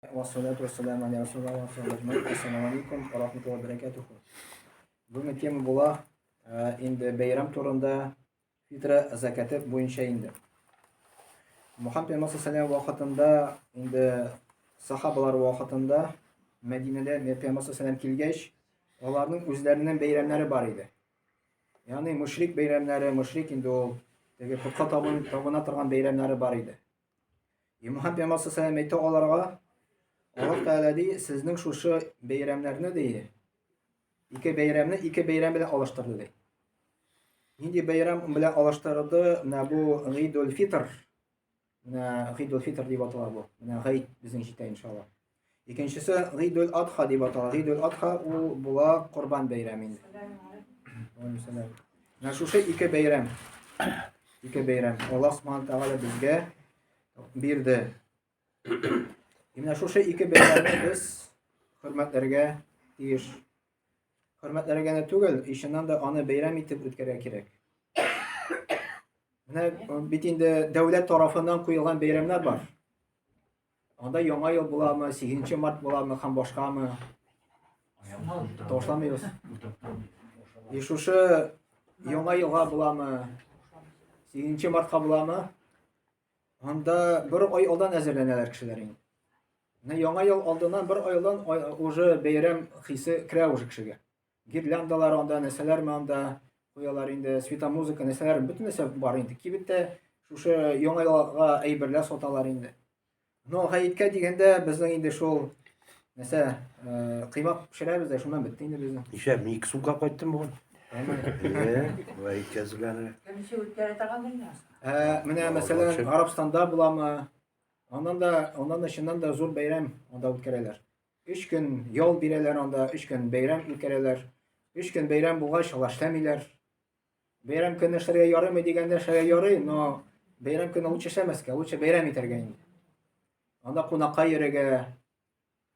Вассалату вассаламу аля расулилlah ва саллаллаху Ассаламу алейкум ва рахматуллахи ва баракатуху. Бүгенге тема була инде бәйрәм турында фитра закаты буенча инде. Мухаммед пәйгамбәр саллаллаху вакытында инде сахабалар вакытында Мәдинәдә пәйгамбәр саллаллаху килгәч, аларның үзләренең бәйрәмнәре бар иде. Ягъни мушрик бәйрәмнәре, мушрик инде ул теге путка табына торган бәйрәмнәре бар иде. И Мухаммед пәйгамбәр саллаллаху әйтте аларга, Аллаһ Тәгалә ди, сезнең шушы бәйрәмнәрне ди, ике бәйрәмне ике бәйрәм белән алыштырды ди. Нинди бәйрәм белән алыштырды? Менә бу Гыйдул Фитр. Менә Гыйдул Фитр дип атала бу. Менә гает безнең җитә иншалла. Икенчесе Гыйдул Адха дип атала. Гыйдул Адха ул була Корбан бәйрәме инде. Менә шушы ике бәйрәм. Ике бәйрәм. Аллаһ Субхану Тәгалә безгә бирде. Менә шушы ике бәйрәмне без хөрмәтләргә тиеш. Хөрмәтләргә генә түгел, чыннан да аны бәйрәм итеп үткәрергә кирәк. Менә бит инде дәүләт тарафыннан куелган бәйрәмнәр бар. Анда Яңа ел буламы, 8 март буламы һәм башкамы? Ташламыйбыз. И шушы Яңа елга буламы, 8 мартка буламы? Анда бер ай алдан әзерләнәләр кешеләр инде. Менә Яңа ел алдыннан бер ай алдан уже бәйрәм хисе керә уже кешегә. Гирляндалар анда, нәрсәләрме анда куялар инде, светомузыка, нәрсәләр, бөтен нәрсә бар инде. Кибеттә шушы яңа елга әйберләр саталар инде. Но гаеткә дигәндә безнең инде шул нәрсә, кыймак пешерәбез дә, шуннан бетте инде безнең. Ничә, мин ике сумка кайттым бүген. Гаеткә әзерләнергә. Кемче үткәрә торган дөньясы. Менә мәсәлән, Арабстанда буламы? Аннан да, аннан да чыннан да зур бәйрәм анда үткәрәләр. Өч көн ял бирәләр анда, өч көн бәйрәм үткәрәләр. Өч көн бәйрәм булгач, алар эшләмиләр. Бәйрәм көне эшләргә ярыймы дигәндә эшләргә ярый, но бәйрәм көне лучше эшләмәскә, лучше бәйрәм итәргә инде. Анда кунакка йөрергә,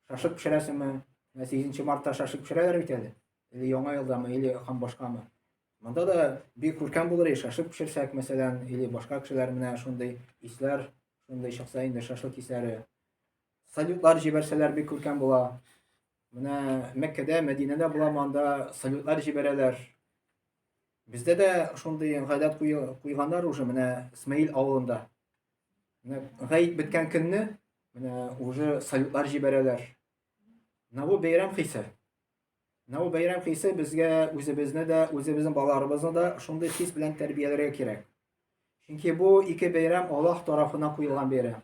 шашлык пешерәсеңме? Менә 8 мартта шашлык пешерәләр бит әле. Или Яңа елдамы, или һәм башкамы. Монда да бик күркәм булыр иде, шашлык пешерсәк, мәсәлән, или башка кешеләр менә шундый исләр, шундый чыкса инде шашлык исләре. Салютлар җибәрсәләр бик күркәм була. Менә Мәккәдә, Мәдинәдә була анда салютлар җибәрәләр. Бездә дә шундый гадәт куйганнар уже менә Исмаил авылында. Менә гаит беткән көнне менә уже салютлар җибәрәләр. Менә бу бәйрәм хисе. Менә бу бәйрәм хисе безгә үзебезне дә, үзебезнең балаларыбызны да шундый хис белән тәрбияләргә кирәк. Чөнки бу ике бәйрәм Аллаһ тарафыннан куелган бәйрәм.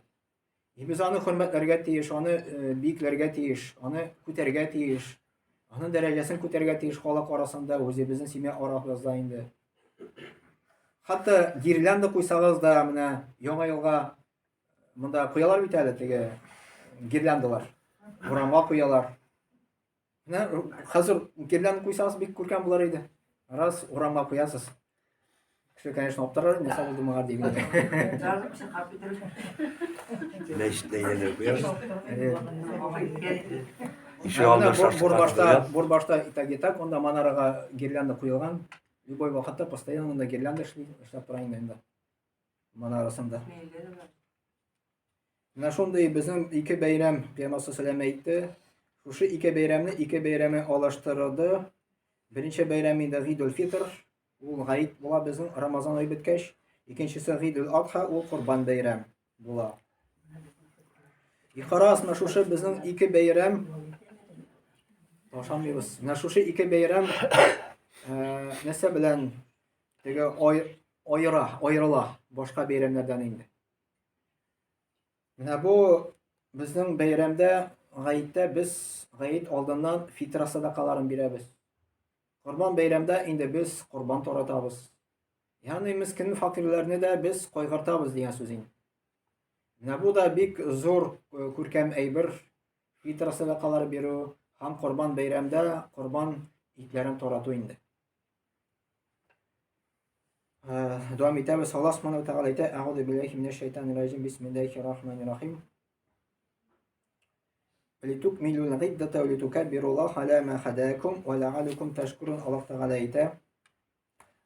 И без аны хөрмәтләргә тиеш, аны э, биекләргә тиеш, аны күтәргә тиеш. Аның дәрәҗәсен күтәргә тиеш халык арасында, үзебезнең семья арабызда инде. Хәтта гирлянда куйсагыз да, менә яңа елга монда куялар бит әле теге гирляндалар. Урамга куялар. Менә хәзер гирлянда куйсагыз бик күркәм булыр иде. Раз урамга куясыз. Кеше, конечно, аптырар, нәрсә булды моңа дип. Мәчеттә әйләнеп куярсыз. Ишек алдына шашлык Бурбашта, Бурбашта и так и так, онда манарага гирлянда куелган. Любой вакытта постоянно монда гирлянда эшли, эшләп тора инде инде. Манарасында. Менә шундый безнең ике бәйрәм, Пәйгамбәр саллаллаху әйтте. Шушы ике бәйрәмне ике бәйрәме алыштырды. Беренче бәйрәм инде Гыйдул Фитр, ул гаит була безнең Рамазан ае беткәч. Икенчесе Гыйдул Адха, ул Корбан бәйрәм була. И карагыз, менә шушы безнең ике бәйрәм ташламыйбыз. Менә шушы ике бәйрәм нәрсә белән теге аера, аерыла башка бәйрәмнәрдән инде. Менә бу безнең бәйрәмдә, гаеттә без гаит алдыннан фитра садакаларын бирәбез. Корбан бәйрәмдә инде без корбан таратабыз. Ягъни мискин факирләрне дә без кайгыртабыз дигән сүз инде. Менә бу да бик зур э, күркәм әйбер. Фитра садакалары бирү һәм корбан бәйрәмдә корбан итләрен тарату инде. Дәвам итәбез. Аллаһ Субхану ва Тәгалә әйтә: "Әгъузу биллахи минәш шайтанир раҗим. Бисмиллахир рахманир рахим. Литукмилул гиддата ва литукаббируллаһа аля ма хадакум ва ләаллакум ташкурун." Аллаһ Тәгалә әйтә: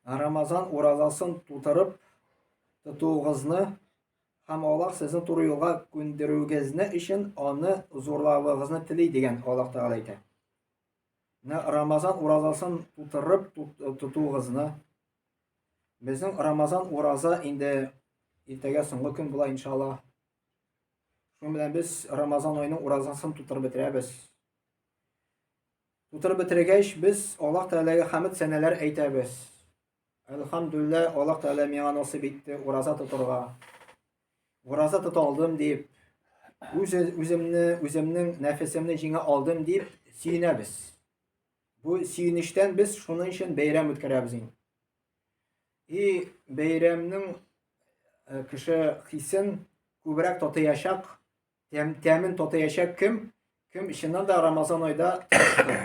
Рамазан уразасын тутырып тотуыгызны һәм Аллаһ сезне туры юлга күндерүегезне өчен аны зурлавыгызны тели дигән Аллаһ Тәгалә әйтә. Менә Рамазан уразасын тутырып тотуыгызны безнең Рамазан ураза инде иртәгә соңгы көн була иншаллаһ. Шуның белән без Рамазан аеның уразасын тутырып бетерәбез. Тутырып бетергәч, без Аллаһ Тәгаләгә хәмд сәнәләр әйтәбез. Әлхәмдүлилләһ, Аллаһ Тәгалә миңа насыйп итте ураза тотырга. Ураза тота алдым дип, үз үземне, үземнең нәфесемне җиңә алдым дип сөенәбез. Бу сөенечтән без шуның өчен бәйрәм үткәрәбез инде. И бәйрәмнең э, кеше хисен күбрәк татыячак Тәм, тәмен татыячак кем? Кем чыннан да Рамазан айда тырышты.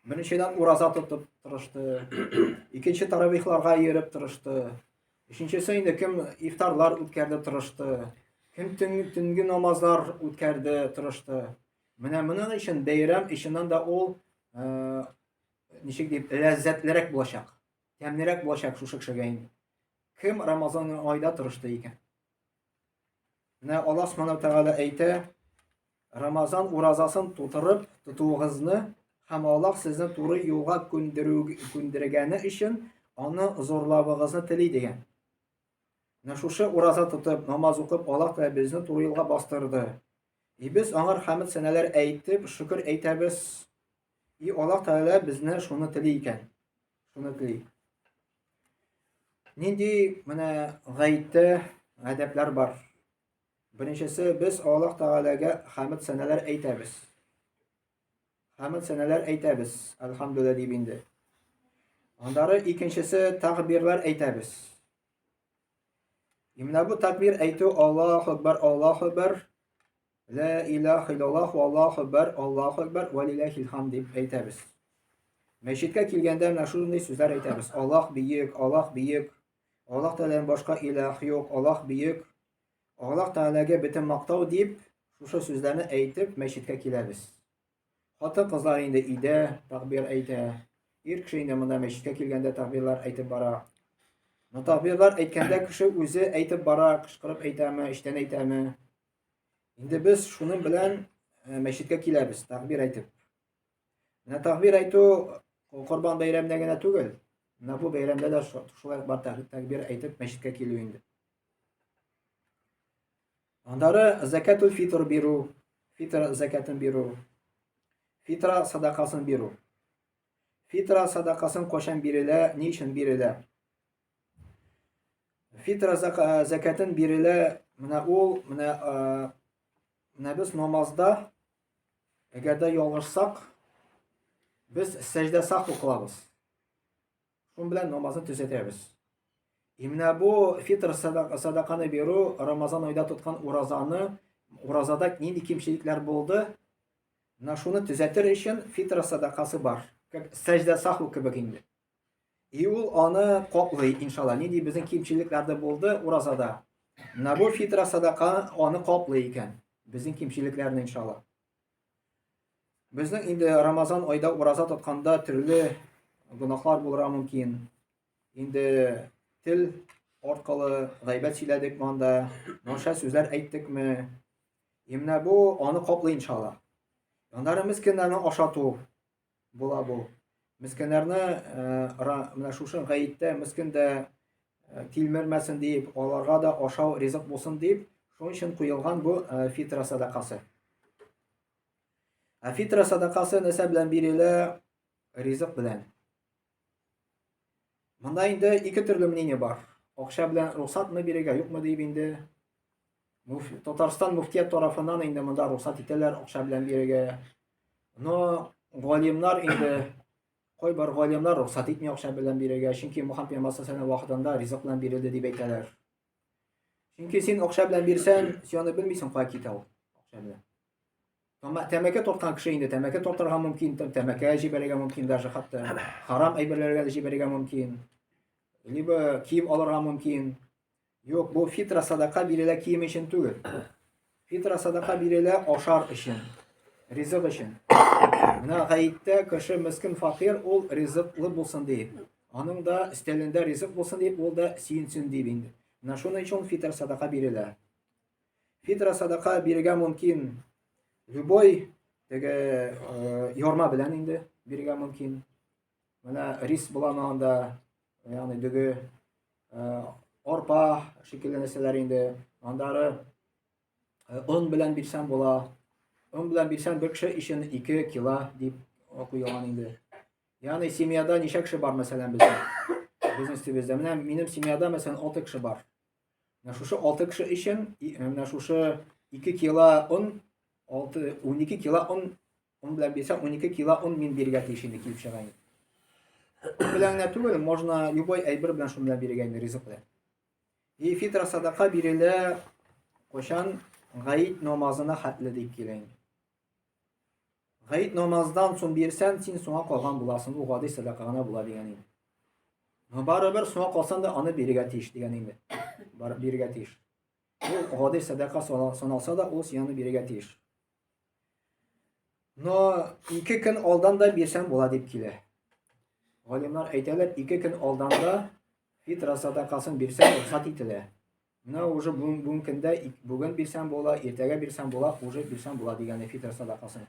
Беренчедән ураза тотып тырышты. Икенче таравихларга йөреп тырышты. Өченчесе инде кем ифтарлар үткәрде тырышты. Кем төн, төнге намазлар үткәрде тырышты. Менә моның өчен бәйрәм чыннан да ул э, ничек дип ләззәтлерәк булачак. Тәмлерәк булачак шушы кешегә инде. Кем Рамазан айда тырышты икән? Менә Аллаһ Субхану Тәгалә әйтә, Рамазан уразасын тутырып тотуыгызны һәм Аллаһ сезне туры юлга күндерү күндергәне өчен аны зурлавыгызны тели дигән. Менә шушы ураза тотып, намаз укып, Аллаһ Тәгалә безне туры юлга бастырды. И без аңар хәмд сәнәләр әйтеп, шөкер әйтәбез. И Аллаһ Тәгалә безне шуны тели икән. Шуны тели. Нинди менә гаеттә әдәпләр бар? Беренчесе, без Аллаһ Тәгаләгә хәмд сәнәләр әйтәбез. Хәмд сәнәләр әйтәбез, әлхәмдүлилләһ дип инде. Аннары икенчесе тәкбирләр әйтәбез. И менә бу тәкбир әйтү Аллаһу акбар, Аллаһу акбар, Лә илаһ иллаллаһ валлаһу акбар, Аллаһу акбар, ва лиллахил хамд дип әйтәбез. Мәчеткә килгәндә менә шундый сүзләр әйтәбез. Аллаһ бөек, Аллаһ бөек. Аллаһ Тәгаләдән башка илаһ юк, Аллаһ бөек. Аллаһ Тәгаләгә бөтен мактау дип, шушы сүзләрне әйтеп мәчеткә киләбез. Хатын-кызлар инде өйдә тәкбир әйтә. Ир кеше инде монда мәчеткә килгәндә тәкбирләр әйтеп бара. Но тәкбирләр әйткәндә кеше үзе әйтеп бара, кычкырып әйтәме, эчтән әйтәме. Инде без шуның белән э, мәчеткә киләбез, тәкбир әйтеп. Менә тәкбир әйтү Корбан бәйрәмендә генә түгел, менә бу бәйрәмдә дә шулай бар тәкбир әйтеп мәчеткә килү инде. Аннары закатул фитр бирү, фитр закатын бирү, фитра садакасын бирү. Фитра садакасын кайчан бирелә, ни өчен бирелә? Фитра зәкәтен бирелә, менә ул, менә менә без намазда әгәр дә ялгышсак, без сәҗдә саху кылабыз. Шун белән намазны төзәтәбез. И менә бу фитр садаканы бирү Рамазан айда тоткан уразаны, уразада нинди кимчелекләр булды, менә шуны төзәтер өчен фитр садакасы бар. Как сәҗдә саху кебек инде. И ул аны каплый, иншалла. Нинди безнең кимчелекләрдә булды уразада. Менә бу фитра садака аны каплый икән. Безнең кимчелекләрне, иншалла. Безнең инде Рамазан айда ураза тотканда төрле гөнаһлар булырга мөмкин. Инде тел аркылы гайбәт сөйләдекме анда, начар сүзләр әйттекме? И менә бу аны каплый, иншалла. Аннары мескеннәрне ашату, була бу. Мескеннәрне э, менә шушы гаеттә мескен дә э, тилмермәсен дип, аларга да ашау ризык булсын дип, шуның өчен куелган бу э, фитра садакасы. Ә фитра садакасы нәрсә белән бирелә? Ризык белән. Монда инде ике төрле мнение бар. Акча белән рөхсәтме бирергә, юкмы дип инде. Татарстан муфтият тарафыннан инде монда рөхсәт итәләр акча белән бирергә. Но галимнар инде кайбер галимнар рөхсәт итми акча белән бирергә, чөнки Мухаммад пәйгамбәр саллаллаху вакытында ризык белән бирелде дип әйтәләр. Чөнки син акча белән бирсәң, син аны белмисең кая китә ул акча белән. Тәмәке тарткан кеше инде тәмәке тартырга мөмкин, тәмәкегә җибәрергә мөмкин даже хәтта харам әйберләргә дә җибәрергә мөмкин. Либо кием алырга мөмкин. Юк, бу фитра садака бирелә кием өчен түгел. Фитра садака бирелә ашар өчен, ризык өчен. Менә гаеттә кеше мескен факир ул ризыклы булсын дип. Аның да өстәлендә ризык булсын дип, ул да сөенсен дип инде. Менә шуның өчен фитр садака бирелә. Фитр садака бирергә мөмкин любой теге э, ярма белән инде бирергә мөмкин. Менә рис буламы анда, ягъни дөге, э, арпа шикелле нәрсәләр инде. Аннары э, он белән бирсәң була. Он белән бирсәң бер кеше өчен 2 кило дип куелган инде. Ягъни семьяда ничә кеше бар, мәсәлән, безнең? Безнең өстебездә. Менә минем семьяда, мәсәлән, 6 кеше бар. Менә шушы 6 кеше өчен менә шушы 2 кило он, 6 12 кило он, он белән бирсәң, 12 кило он мин бирергә тиеш инде килеп чыга инде. Он белән генә түгел, можно любой әйбер белән шуны белән бирергә инде ризык белән. И фитра садака бирелә кайчан гаит намазына хәтле дип килә инде. Гаит намаздан соң бирсән, син соңа калган буласың, ул гади сәдака гына була дигән инде. Но барыбер соңа калсаң да аны бирергә тиеш дигән инде. Бар бирергә тиеш. Ул гади сәдака саналса да, ул син аны бирергә тиеш. Но ике көн алдан да бирсәң була дип килә. Галимнар әйтәләр, ике көн алдан да фитра сәдакасын бирсәң рөхсәт ителә. Менә уже бүген, бүген көндә бүген бирсәң була, иртәгә бирсәң була, уже бирсәң була дигән фитр садакасын.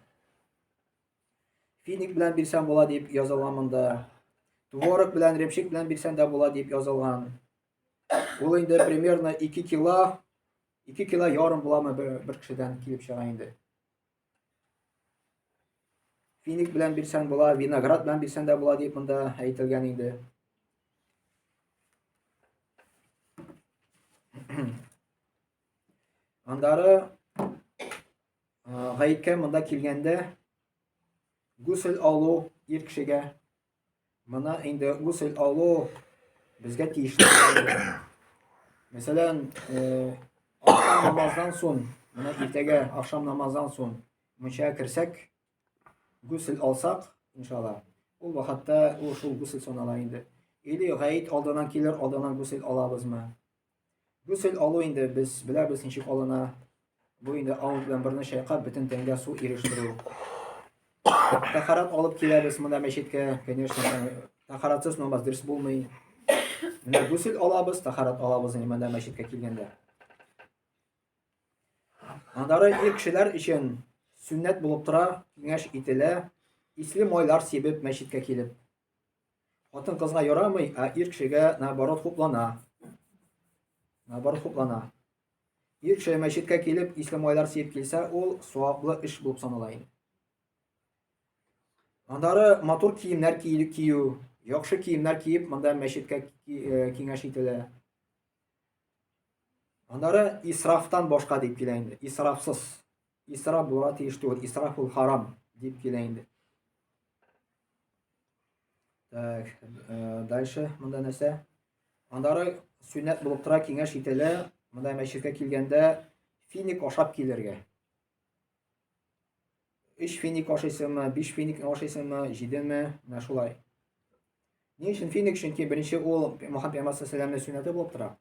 Финик белән бирсәң була дип язылган монда. Творог белән, ремшик белән бирсәң дә була дип язылган. Ул инде примерно 2 кило, 2 кило ярым буламы бер, бер кешедән килеп чыга инде. Финик белән бирсәң була, виноград белән бирсәң дә була дип монда әйтелгән инде. Андары гаеткә монда килгәндә гусел алу ир кешегә Моны инде гусел алу безгә тиешле. Мәсәлән, э, ахшам намаздан соң, менә иртәгә ахшам намаздан соң мунчага керсәк, гусел алсак, иншалла, ул вакытта ул шул гусел санала инде. Или гаит алдыннан килер, алдыннан гусел алабызмы? Гусел алу инде без беләбез ничек алына. Бу инде авыз белән борынны чайкап, бөтен тәнгә су ирештерү. Тәхарат алып киләбез монда мәчеткә, конечно, тәхаратсыз намаз дөрес булмый. Менә гусел алабыз, тәхарат алабыз инде монда мәчеткә килгәндә. Аннары ир кешеләр өчен сөннәт булып тора, киңәш ителә, исле майлар сибеп мәчеткә килеп. Хатын-кызга ярамый, ә ир кешегә наоборот хуплана. Наоборот хуплана. Ир кеше мәчеткә килеп, исле майлар сиеп килсә, ул саваплы эш булып санала инде. Аннары матур киемнәр кию, яхшы киемнәр киеп, монда мәчеткә э, киңәш ителә. Аннары исрафтан башка дип килә инде. Исрафсыз. Исраф булырга тиеш түгел. Исраф ул харам дип килә инде. Так, э, дальше монда нәрсә? Аннары сөннәт булып тора, киңәш ителә. Монда мәчеткә килгәндә финик ашап килергә. Өч финик ашыйсыңмы, биш финик ашыйсыңмы, җидеме, менә шулай. Ни өчен финик? Чөнки беренче ул Мөхәммәд пәйгамбәр саллаллаһу сөннәте булып тора.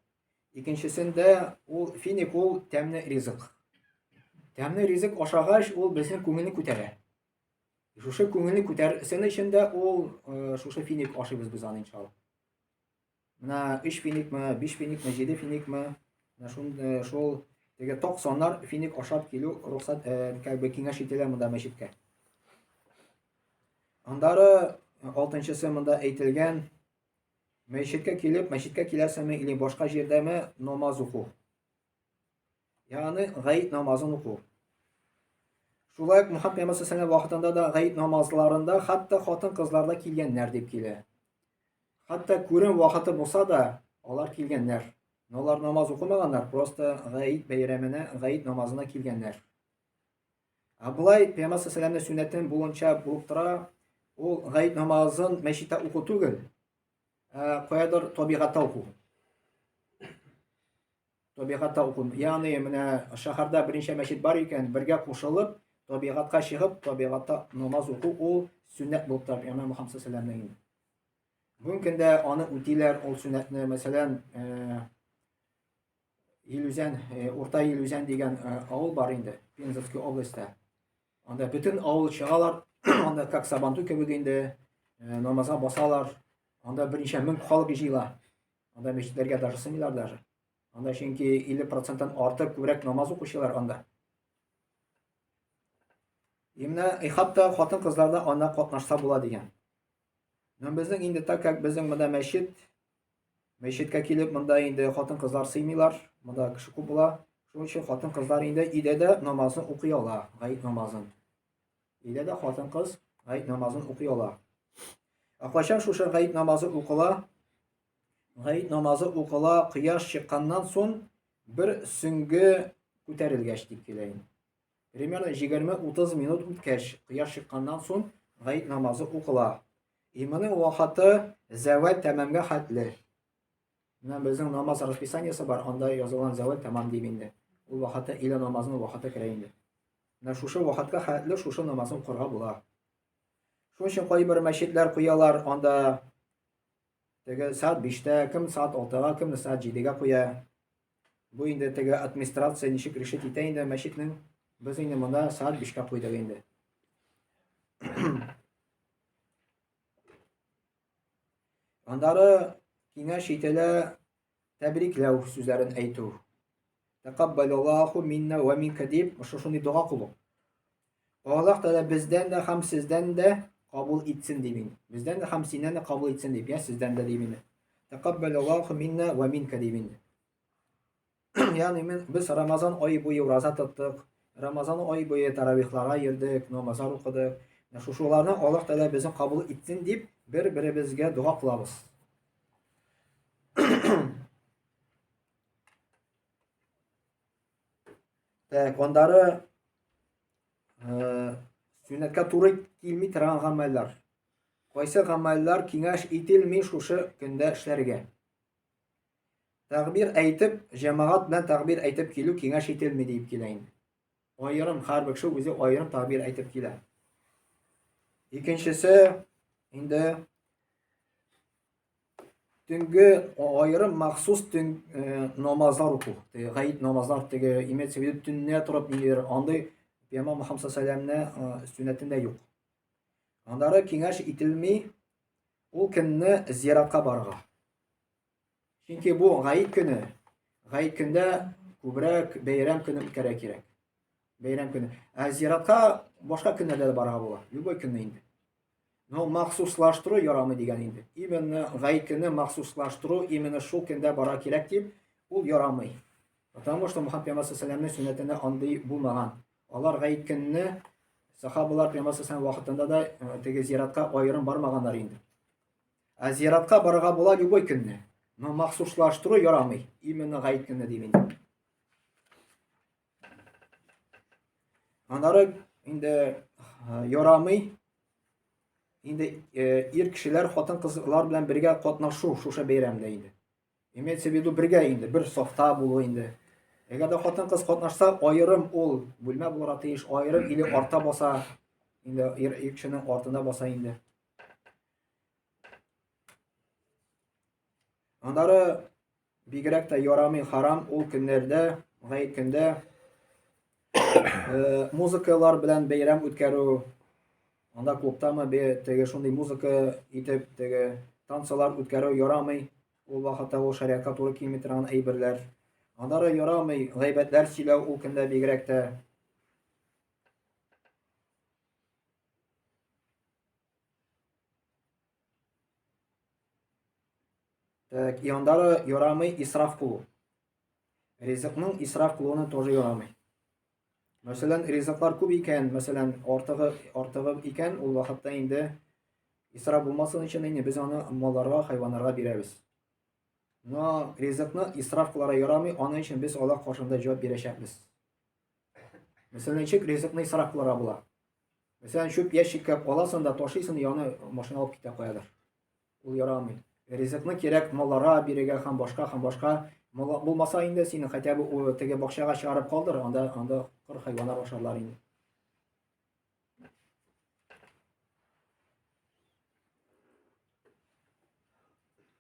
Икенчесендә ул финик ул тәмле ризык. Тәмле ризык ашагач, ул безнең күңелне күтәрә. Шушы күңелне күтәрсен өчен дә ул э, шушы финик ашыйбыз без аны иншалла. Менә 3 финикме, 5 финикме, 7 финикме, менә шул, э, шул теге ток саннар финик ашап килү рөхсәт, э, как бы киңәш ителә монда мәчеткә. Аннары алтынчысы монда әйтелгән мәчеткә килеп, мәчеткә киләсеңме или башка җирдәме намаз уку. Ягъни гаит намазын уку. Шулай ук Мөхәммәд пәйгамбәр саллаллаһу вакытында да гаит намазларында хәтта хатын-кызлар да килгәннәр дип килә. Хәтта күрем вакыты булса да, алар килгәннәр. Но алар намаз укымаганнар, просто гаит бәйрәменә, гаит намазына килгәннәр. Ә болай пәйгамбәр саллаллаһу сөннәтен буенча булып тора, ул гаит намазын мәчеттә уку түгел, ә каядыр табигатьтә уку. Табигатьтә уку. Ягъни менә шәһәрдә берничә мәчет бар икән, бергә кушылып, табигатькә чыгып, табигатьтә намаз уку ул сөннәт булып тора Пәйгамбәр Мөхәммәд саллаллаһу алейһи вәсәлләмнең. Бүгенге көндә аны үтиләр ул сөннәтне, мәсәлән, э, Елүзән, э, Урта Елүзән дигән э, авыл бар инде, Пензенский областьта. Анда бөтен авыл чыгалар, анда как сабантуй кебек инде, намазга басалар. Анда берничә мең халык җыела. Анда мәчетләргә даже сыймыйлар даже. Анда чөнки 50 проценттан артык күбрәк намаз укучылар анда. И менә и хатта хатын-кызлар да анда катнашса була дигән. Но безнең инде так как безнең монда мәчет, мәчеткә килеп монда инде хатын-кызлар сыймыйлар, монда кеше күп була. Шуның өчен хатын-кызлар инде өйдә дә намазын укый ала, гает намазын. Өйдә дә хатын-кыз гает намазын укый ала. Ә кайчан шушы гает намазы укыла? Гает намазы укыла кояш чыкканнан соң бер сөңге күтәрелгәч дип килә инде. Примерно 20-30 минут үткәч, кояш чыкканнан соң гает намазы укыла. И моның вакыты зәвәл тәмамгә хәтле. Менә безнең намаз расписаниесе бар, анда язылган зәвәл тәмам дип инде. Ул вакыты илә намазының вакыты керә инде. Менә шушы вакытка хәтле шушы намазын укырга була. Шуның өчен кайбер мәчетләр куялар, анда Теге сәгать 5-тә, кем сәгать 6-га, кем сәгать 7-гә куя. Бу инде теге администрация ничек решить итә инде мәчетнең. Без инде монда сәгать 5-кә куйдык инде. Аннары киңәш ителә тәбрикләү сүзләрен әйтү. Тәкаббалаллаху минна ва минка дип, шушындый дога кылу. Аллаһ Тәгалә бездән дә һәм сездән дә кабул итсен дип инде. Бездән дә һәм синнән дә кабул итсен дип, я сездән дә дип инде. Тәкаббалаллаху минна ва минка дип инде. Ягъни мин без Рамазан ае буе ураза тоттык, Рамазан ае буе таравихларга йөрдек, намазлар укыдык. Шушыларны Аллаһ Тәгалә безне кабул итсен дип, бер-беребезгә дога кылабыз. Так, андары сөннәткә туры килми торган гамәлләр. Кайсы гамәлләр киңәш ителми шушы көндә эшләргә? Тәкбир әйтеп, җәмәгать белән тәкбир әйтеп килү киңәш ителми диеп килә инде. Аерым һәрбер кеше үзе аерым тәкбир әйтеп килә. Икенчесе инде төнге аерым махсус төн э, намазлар уку. Теге гаит намазлар теге имеется в виду төннә торып ниндидер андый Пәйгамбәр Мөхәммәд саллаллаху алейһи сөннәтендә юк. Аннары киңәш ителми ул көнне зиратка барырга. Чөнки бу гаит көне, гаит көндә күбрәк бәйрәм көне үткәрә кирәк. Бәйрәм көне. Ә зиратка башка көннәрдә дә барырга була. Любой көнне инде. Но махсуслаштыру ярамый дигән инде. Именно гаит көне махсуслаштыру, именно шул көндә бара кирәк дип, ул ярамый. Потому что Мухаммад пәйгамбәр саллаллаху сөннәтендә андый булмаган. Алар гаит көнне сахабалар пәйгамбәр саллаллаху вакытында да э, теге зиратка аерым бармаганнар инде. Ә зиратка барырга була любой көнне. Но махсуслаштыру ярамый. Именно гаит көне дип инде. Аннары инде э, ярамый инде э, ир кешеләр хатын-кызлар белән бергә катнашу шушы бәйрәмдә инде. Имеется в виду бергә инде, бер сафта булу инде. Әгәр дә хатын-кыз катнашса, аерым ул бүлмә булырга тиеш, аерым или арта баса, инде ир, ир кешенең артында баса инде. Аннары Бигрәк тә ярамый харам ул көннәрдә, гает көндә э, музыкалар белән бәйрәм үткәрү. Анда клубтамы теге шундый музыка итеп теге танцалар үткәрү ярамый. Ул вакытта ул шариатка туры килми торган әйберләр. Аннары ярамый гайбәтләр сөйләү ул көндә бигрәк тә. Так, и андары ярамый исраф кылу. Ризыкның исраф кылуны тоже ярамый. Мәсәлән, ризыклар күп икән, мәсәлән, артыгы артыгы икән, ул вакытта инде исраф булмасын өчен инде без аны малларга, хайваннарга бирәбез. Но ризыкны исраф кыларга ярамый, аның өчен без Аллаһ каршында җавап бирәчәкбез. Мәсәлән, ничек ризыкны исраф кыларга була? Мәсәлән, чүп ящикка аласың да ташыйсың, яны машина алып китә каядыр. Ул ярамый. Ризыкны кирәк малларга бирергә һәм башка һәм башка. Булмаса инде синең хотя бы теге бакчага чыгарып калдыр, анда анда кыр хайваннар ашарлар инде.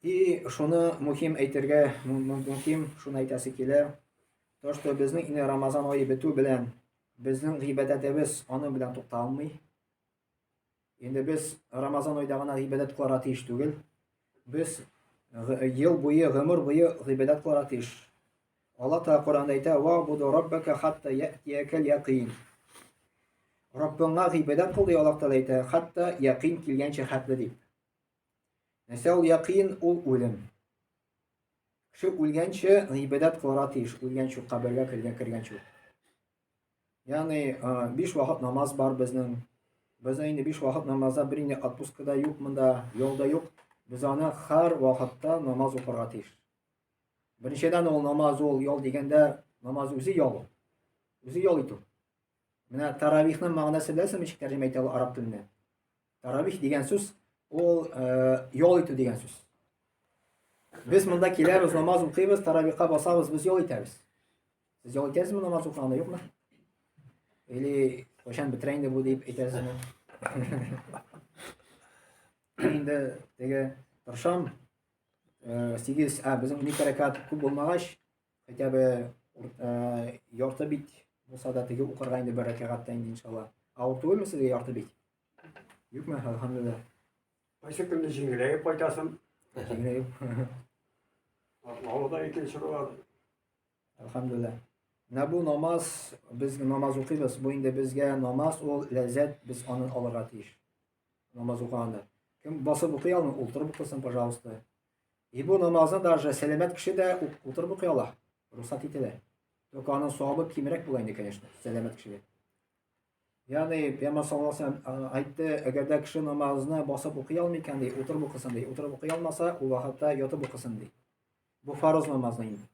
И шуны мөһим әйтергә, мөһим шуны әйтәсе килә. То, что безнең инде Рамазан ае бетү белән безнең гыйбадәтебез аның белән тукталмый. Инде без Рамазан айда гына гыйбадәт кылырга тиеш түгел. Без ел буе, гомер буе гыйбадәт кылырга тиеш. Алла Тәгалә Коръәндә әйтә: "Ва'буду раббака хатта я'тиякал якин". Раббыңа гыйбадәт кыл, ди Аллаһ Тәгалә әйтә, хатта якин килгәнчә хәтле дип. Нәрсә ул якин? Ул үлем. Кеше үлгәнче гыйбадәт кылырга тиеш, үлгәнче кабергә кергән кергәнче. Ягъни, биш вакыт намаз бар безнең. Безнең инде биш вакыт намазда бер инде отпуска да юк монда, ял да юк. Без аны һәр вакытта намаз укырга тиеш. Беренчедән ул намаз ул ял дигәндә намаз үзе ял. Үзе ял итү. Менә таравихның мәгънәсе беләсезме ничек тәрҗемә итә ул араб теленә? Таравих дигән сүз ул ял итү дигән сүз. Без монда киләбез, намаз укыйбыз, таравихка басабыз, без ял итәбез. Сез ял итәсезме намаз укыганда, юкмы? Или кайчан бетерә инде бу дип әйтәсезме? Инде теге тырышам. 8, ә безнең 12 рәкәгать күп булмагач, хотя бы ярты бит булса да теге укырга инде бер рәкәгатьтә инде иншалла. Авыр түгелме сезгә ярты бит? Юкмы? Әлхәмдүлилләһ. Кайсы көнне җиңеләеп кайтасың? Җиңеләеп. Атлавы да икенче була. Әлхәмдүлилләһ. Менә бу намаз, без намаз укыйбыз, бу инде безгә намаз ул ләззәт, без аны алырга тиеш. Намаз укыганда. Кем басып укый алмый, утырып укысын, пожалуйста. И бу намазны даже сәламәт кеше дә утырып укый ала. Рөхсәт ителә. Только аның савабы кимрәк була инде, конечно, сәламәт кешегә. Ягъни, Пәйгамбәр саллаллаһу алейһи вәсәлләм әйтте, әгәр дә кеше намазны басып укый алмый икән, ди, утырып укысын, ди. Утырып укый алмаса, ул вакытта ятып укысын, ди. Бу фарыз намазны инде.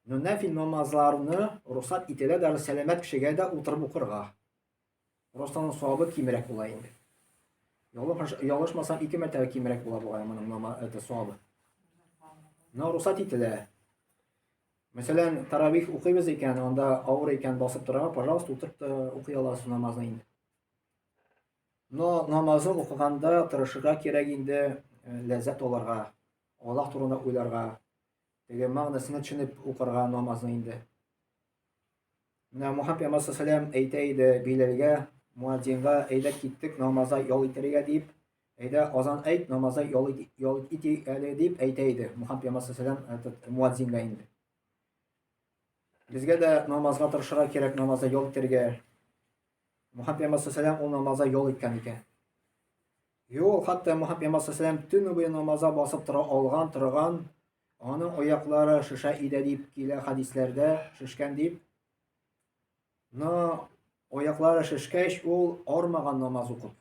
Но нәфил намазларны рөхсәт ителә даже сәламәт кешегә дә утырып укырга. Просто аның савабы кимрәк була инде. Ялгышмасам, ике мәртәбә кимрәк була бугай моның нама, это савабы. Но рөхсәт ителә. Мәсәлән, таравих укыйбыз икән, анда авыр икән басып торырга, пожалуйста, утырып та укый аласыз намазны инде. Но намазны укыганда тырышырга кирәк инде э, ләззәт алырга, Аллаһ турында уйларга, теге мәгънәсенә төшенеп укырга намазны инде. Менә Мухаммад пәйгамбәр саллаллаху әйтә иде Биләлгә, муадзинга, әйдә киттек намаза ял итәргә дип, әйдә азан әйт, намаза ял ит, ял итик әле дип әйтә иде Мухаммад пәйгамбәр саллаллаху этот муадзинга инде. Безгә дә намазга тырышырга кирәк, намаза ял итәргә. Мухаммад пәйгамбәр саллаллаху ул намаза ял иткән икән. Юк, хәтта Мухаммад пәйгамбәр саллаллаху төн буе намаза басып тора алган, торган. Аның аяклары шешә иде дип килә хәдисләрдә, шешкән дип. Но аяклары шешкәч, ул армаган намаз укып.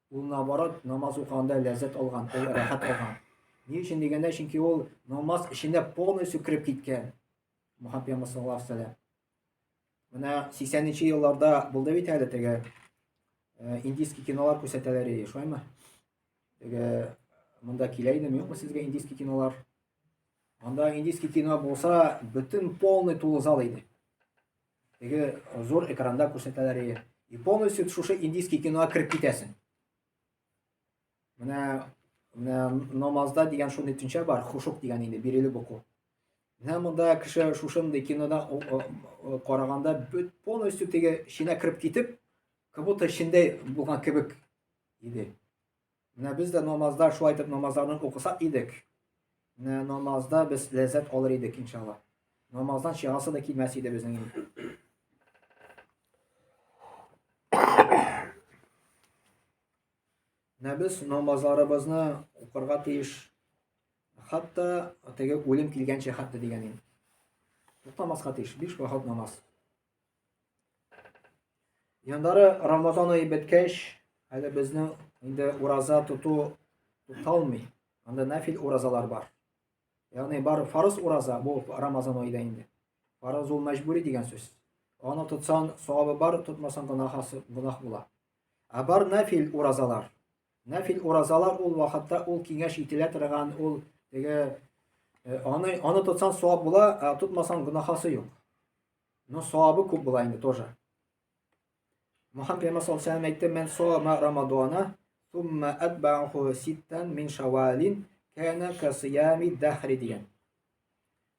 Ул наоборот намаз укыганда ләззәт алган, ул рәхәт алган. Ни өчен дигәндә, чөнки ул намаз эченә полностью кереп киткән. Мухаммад пәйгамбәр саллаллаху алейһи вәсәлләм. Менә 80-нче елларда булды бит әле теге э, индийский кинолар күрсәтәләр иде, шулаймы? Теге монда килә идеме, юкмы сезгә индийский кинолар? Анда индийский кино булса, бөтен полный тулы зал иде. Теге зур экранда күрсәтәләр иде. И полностью шушы индийский кинога кереп китәсең. Менә менә намазда дигән шундый төшенчә бар, хушук дигән инде, бирелеп уку. Менә монда кеше шушындый кинода караганда полностью теге эченә кереп китеп, как будто эчендә булган кебек иде. Менә без дә намазда шулай итеп намазларны укысак идек. Менә намазда без ләззәт алыр идек, иншалла. Намаздан чыгасы да килмәс иде безнең инде. Менә без намазларыбызны укырга тиеш. Хәтта теге үлем килгәнчә хәтта дигән инде. Туктамаска тиеш. Биш вакыт намаз. Яндары Рамазан ае беткәч, әле безнең инде ураза тоту тукталмый. Анда нәфил уразалар бар. Ягъни бар фарыз ураза, бу Рамазан аенда инде. Фарыз ул мәҗбүри дигән сүз. Аны тотсаң, савабы бар, тотмасаң гөнаһасы гөнаһ була. Ә бар нәфил уразалар. Нәфил уразалар ул вакытта ул киңәш ителә торган, ул теге э, аны аны тотсаң савап була, ә тотмасаң гөнаһасы юк. Но савабы күп була инде тоже. Мухаммад пәйгамбәр саллаллаху алейһи әйтте, "Мэн сама Рамадана, сумма атбa'аху ситтан мин шавалин, кана касиями дахри" дигән.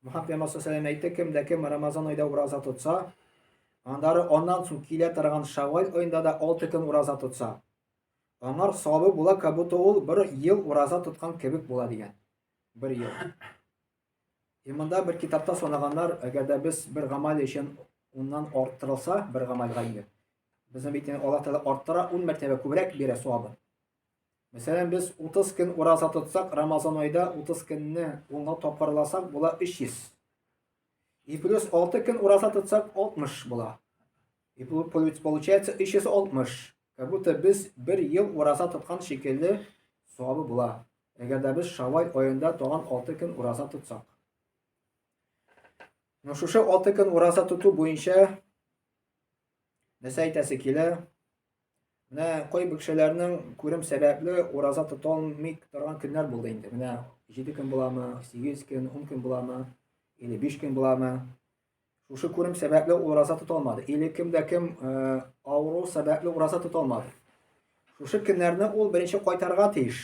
Мухаммад пәйгамбәр саллаллаху алейһи әйтте, кем дә кем Рамазан аенда ураза тотса, аннары аннан соң килә торган Шаваль аенда да 6 көн ураза тотса, аңар савабы була, как будто ул бер ел ураза тоткан кебек була дигән. Бер ел. И монда бер китапта санаганнар, әгәр дә без бер гамәл өчен уннан арттырылса, бер гамәлгә инде. Безнең бит инде Аллаһ Тәгалә арттыра, ун мәртәбә күбрәк бирә савабын. Мәсәлән, без 30 көн ураза тотсак, Рамазан айда 30 көнне унга тапкырласак, була 300. И плюс 6 көн ураза тотсак, 60 була. И получается 360. Как будто без бер ел ураза тоткан шикелле савабы була. Әгәр дә без Шаваль аенда тагын 6 көн ураза тотсак. Ну, шушы 6 көн ураза тоту буенча нәрсә әйтәсе килә? Менә кайбер кешеләрнең күрем сәбәпле ураза тота алмый торган көннәр булды инде. Менә 7 көн буламы, 8 көн, 10 көн буламы, или 5 көн буламы? Шушы күрем сәбәпле ул ураза тота алмады. Или кем дә кем э, авыру сәбәпле ураза тота алмады. Шушы көннәрне ул беренче кайтарырга тиеш.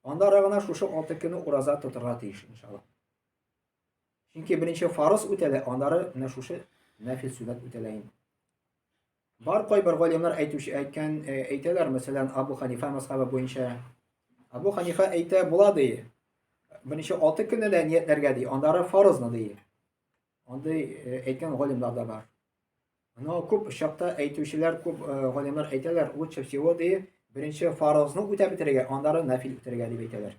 Анда гына шушы 6 көнне ураза тотырга тиеш, иншалла. Чөнки беренче фарыз үтәлә, аннары менә шушы нәфил сөннәт үтәлә инде. Бар кайбер галимнәр әйтүче әйткән э, әйтәләр, мәсәлән, Абу Ханифа мәзхәбе буенча. Абу Ханифа әйтә, була ди. Берничә алты көнне дә ниятләргә ди, аннары фарызны ди. Андый э, әйткән галимнәр дә бар. Но күп чакта әйтүчеләр, күп э, галимнәр әйтәләр, лучше всего ди, беренче фарызны үтәп бетерергә, аннары нәфил үтәргә дип әйтәләр.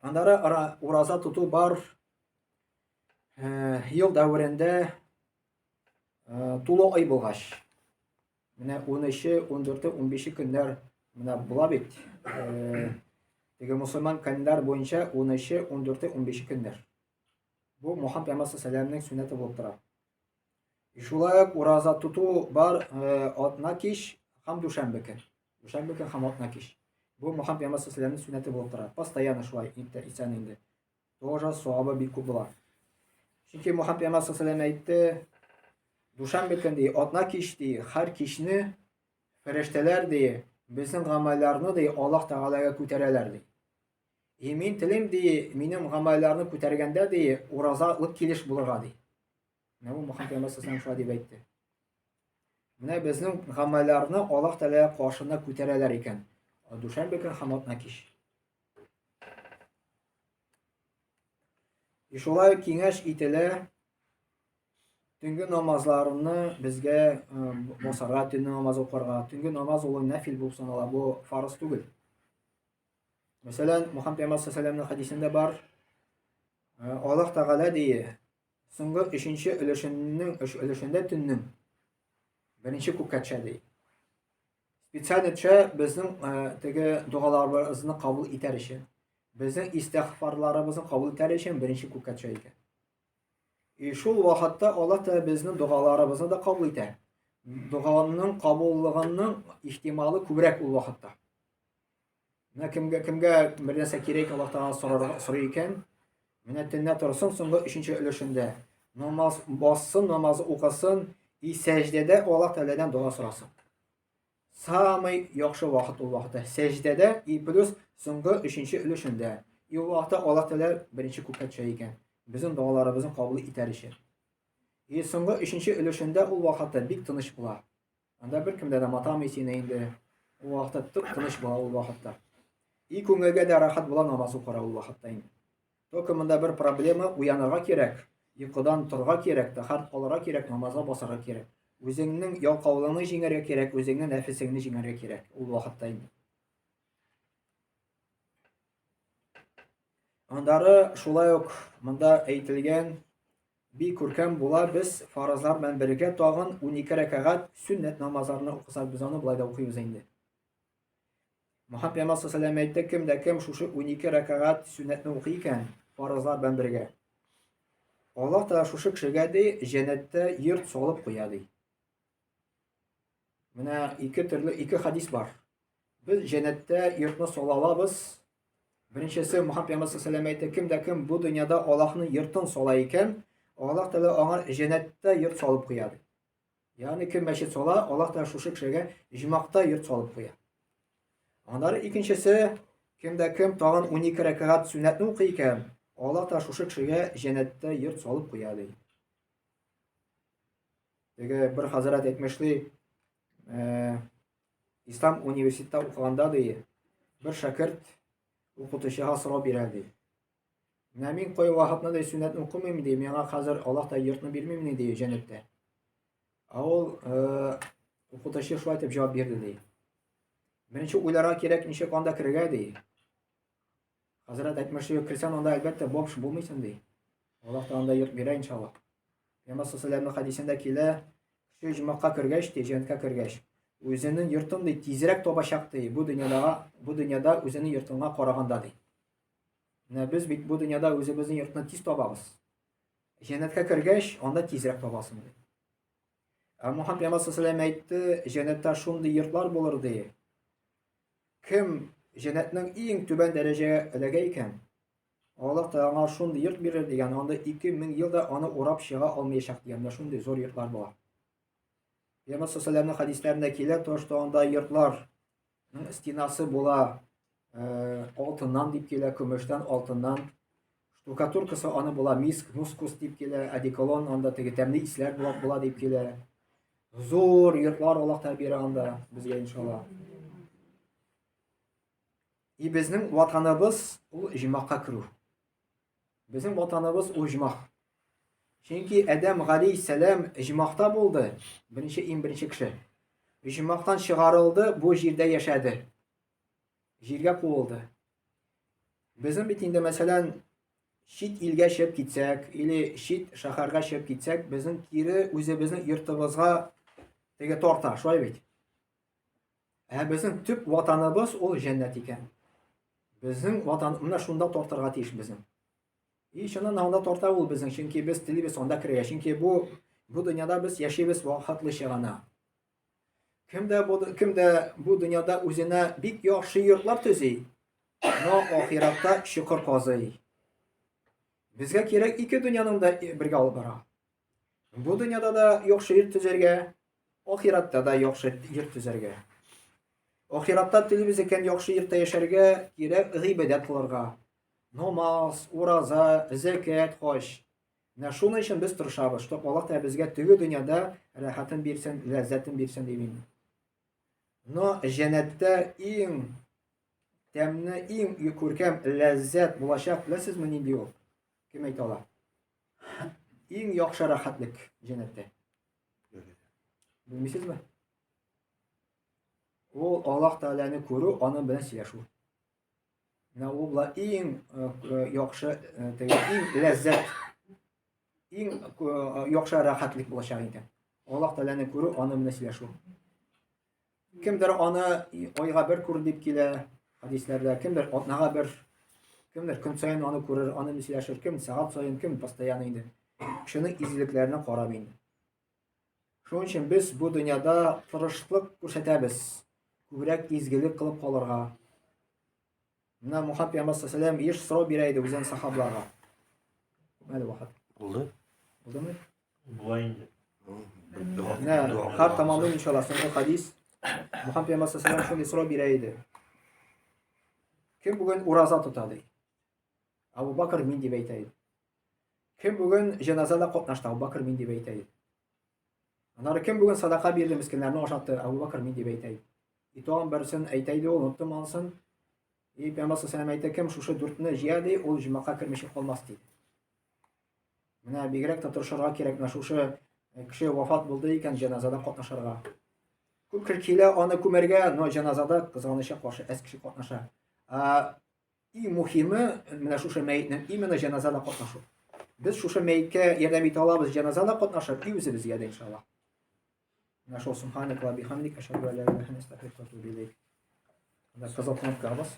Аннары ураза тоту бар. Ел дәверендә тулы ай булгач, менә 13-е, 14-е, 15-е көннәр менә була бит. Теге мусульман календарь буенча 13-е, 14-е, 15-е көннәр. Бу Мухаммад пәйгамбәр саллаллаху сөннәте булып тора. Шулай ук ураза тоту бар атна кич һәм дүшәмбе көн. Дүшәмбе көн һәм атна кич. Бу Мухаммад пәйгамбәр саллаллаху сөннәте булып тора. Постоянно шулай итсәң инде. Тоже савабы бик күп була. Чөнки Мухаммад пәйгамбәр саллаллаху әйтте, дүшәмбе көн ди, атна кич ди, һәр кичне фәрештәләр ди, безнең гамәлләрне ди Аллаһ Тәгаләгә күтәрәләр ди. И мин телим ди, минем гамәлләрне күтәргәндә ди, уразалык килеш булырга ди. Менә бу Мухаммад пәйгамбәр саллаллаху шулай дип әйтте. Менә безнең гамәлләрне Аллаһ Тәгалә каршына күтәрәләр икән. Дүшәмбе көн һәм атна кич. И шулай киңәш ителә төнге намазларны безгә э, басарга, төнге намаз укырга. Төнге намаз ул нәфил булып санала, бу фарыз түгел. Мәсәлән, Мухаммад пәйгамбәр саллаллаху хәдисендә бар. Э, Аллаһ Тәгалә дие, соңгы өченче өлешенең өч өлешендә төннең беренче күккә төшә ди. Специально төшә безнең э, теге догаларыбызны кабул итәр өчен. Безнең истигъфарларыбызны кабул итәр өчен беренче күккә төшә икән. И шул вакытта Аллаһ Тәгалә безнең догаларыбызны да кабул итә. Доганың кабуллыгының ихтималы күбрәк ул вакытта. Менә кемгә кемгә бер нәрсә кирәк, Аллаһ Тәгалә сорарга сорый икән, менә төнлә торсын соңгы өченче өлешендә. Намаз бассын, намаз укысын, и сәҗдәдә Аллаһ Тәгаләдән дога сорасын. Самый яхшы вакыт ул вакытта. Сәҗдәдә и плюс соңгы өченче өлешендә. И ул вакытта Аллаһ Тәгалә беренче күккә төшә икән. Безнең догаларыбызны кабул итәр өчен. И соңгы өченче өлешендә ул вакытта бик тыныч була. Анда беркем дә матамый сине инде. Ул вакытта тып-тыныч була ул вакытта. И күңелгә дә рәхәт була намаз укырга ул вакытта инде. Только монда бер проблема, уянырга кирәк, йокыдан торырга кирәк, тәһарәт алырга кирәк, намазга басарга кирәк. Үзеңнең ялкаулыгыңны җиңәргә кирәк, үзеңнең нәфесеңне җиңәргә кирәк ул вакытта инде. Аннары шулай ук монда әйтелгән Бик күркәм була, без фаразлар белән бергә тагын 12 рәкәгать сөннәт намазларны укысак, без аны болай да укыйбыз инде. Мөхәммәд пәйгамбәр саллаллаху әйтте, кем дә кем шушы 12 рәкәгать сөннәтне укый икән, фаразлар белән бергә. Аллаһ Тәгалә шушы кешегә ди, җәннәттә йорт салып куя ди. Менә ике төрле ике хадис бар. Без җәннәттә йортны сала алабыз. Беренчесе Мухаммад пәйгамбәр саллаллаху әйтте, кем дә кем бу дөньяда Аллаһның йортын сала икән, Аллаһ Тәгалә аңа җәннәттә йорт салып куя ди. Ягъни кем мәчет сала, Аллаһ Тәгалә шушы кешегә җомакта йорт салып куя. Аннары икенчесе, кем дә кем тагын 12 рәкәгать сөннәтне укый икән, Аллаһ Тәгалә шушы кешегә җәннәттә йорт салып куя ди. Теге бер хәзрәт әйтмешли, э, Ислам университетта укыганда ди, бер шәкерт укытучыга сорау бирә ди. Менә мин кай вакытны ди сөннәтне укымыйм ди, миңа хәзер Аллаһ та йортны бирмимени ди җәннәттә. Ә ул э, укытучы шулай дип җавап бирде ди. Беренче уйларга кирәк, ничек анда керергә ди. Хәзрәт әйтмешли, керсәң анда әлбәттә бомж булмыйсың ди. Аллаһ та анда йорт бирә иншаллаһ. Пәйгамбәр саллаллаху хәдисендә килә, кеше җомакка кергәч, ди, җәннәткә кергәч, үзенең йортын ди тизрәк табачак ди, бу дөньядага, бу дөньяда үзенең йортынга караганда ди. Менә без бит бу дөньяда үзебезнең йортны тиз табабыз. Җәннәткә кергәч, анда тизрәк табасың ди. Ә Мухаммад пәйгамбәр саллаллаху әйтте, җәннәттә шундый йортлар булыр ди. Кем җәннәтнең иң түбән дәрәҗәгә эләгә икән, Аллаһ Тәгалә аңа шундый йорт бирер дигән, анда 2000 ел да аны урап чыга алмаячак дигән. Менә шундый зур йортлар була. Пәйгамбәр саллаллаху хәдисләрендә килә, то, что анда йортлар стенасы була э, алтыннан дип килә, көмештән, алтыннан. Штукатуркасы аны була миск, мускус дип килә, одеколон анда теге тәмле исләр була, була дип килә. Зур йортлар Аллаһ Тәгалә бирә анда безгә иншалла. И безнең ватаныбыз ул җимакка керү. Безнең ватаныбыз ул җимак. Чөнки Адәм галәйһиссәлам җимакта булды, беренче иң беренче кеше. Җимактан чыгарылды, бу җирдә яшәде. Җиргә куылды. Безнең бит инде мәсәлән чит илгә чыгып китсәк или чит шәһәргә чыгып китсәк, безнең кире үзебезнең йортыбызга теге тарта, шулай бит? Ә безнең төп ватаныбыз ул җәннәт икән. Безнең ватан менә шунда тартырга тиеш безнең. И чыннан анда тарта ул безнең, чөнки без телибез анда керергә. Чөнки бу бу дөньяда без яшибез вакытлыча гына. Кем дә бу кем дә бу дөньяда үзенә бик яхшы йортлар төзи, но ахиратта чокыр казый. Безгә кирәк ике дөньяның да бергә алып бара. Бу дөньяда да яхшы йорт төзергә, ахиратта да яхшы йорт төзергә. Ахиратта телибез икән яхшы йортта яшәргә, кирәк гыйбадәт кылырга. Намаз, ураза, зәкят, хаҗ. Менә шуның өчен без тырышабыз, чтоб Аллаһ Тәгалә безгә теге дөньяда рәхәтен бирсен, ләззәтен бирсен дип инде. Но җәннәттә иң тәмле, иң күркәм ләззәт булачак, беләсезме нинди ул? Кем әйтә ала? Иң яхшы рәхәтлек җәннәттә. Белмисезме? Ул Аллаһ Тәгаләне күрү, аның белән сөйләшү. Менә ул була иң э, э, яхшы, э, теге иң ләззәт, иң яхшы рәхәтлек булачак инде. Аллаһ Тәгаләне күрү, аның белән сөйләшү. Кемдер аны айга бер күр дип килә хәдисләрдә, кемдер атнага бер, кемдер көн саен аны күрер, аны белән сөйләшер, кем сәгать саен, кем постоянно инде. Кешенең изгелекләренә карап инде. Шуның өчен без бу дөньяда тырышлык күрсәтәбез, күбрәк изгелек кылып калырга. Менә Мухаммад пәйгамбәр саллаллаху еш сорау бирә иде үзенең сахабларга. Әле вакыт. Булды. Булдымы? Була инде. Менә хәр тамамлыйм иншалла соңгы хадис. Мухаммад пәйгамбәр саллаллаху шундый сорау бирә иде. Кем бүген ураза тота ди? Абу Бакр мин дип әйтә иде. Кем бүген җеназада катнашты? Абу Бакр мин дип әйтә иде. Аннары кем бүген садака бирде, мескеннәрне ашатты? Абу Бакр мин дип әйтә иде. И тагын берсен әйтә иде ул, оныттым анысын. И Пәйгамбәр саллаллаху әйтә, кем шушы дүртне җыя ди, ул җомака кермичә калмас диде. Менә бигрәк тә тырышырга кирәк, менә шушы э, кеше вафат булды икән, җеназада катнашырга. Күп кеше килә аны күмәргә, но җеназада кызганычка каршы әз кеше катнаша. Ә Иң мөһиме, менә шушы мәетнең именно җеназада катнашу. Без шушы мәеткә ярдәм итә алабыз җеназада катнашып, и үзебезгә дә иншалла. Менә шул субханак ва бихамдик ашһаду ан ла илаһа илля анта астагфирука ва атубу илейк. Менә кызыл кнопкага бас.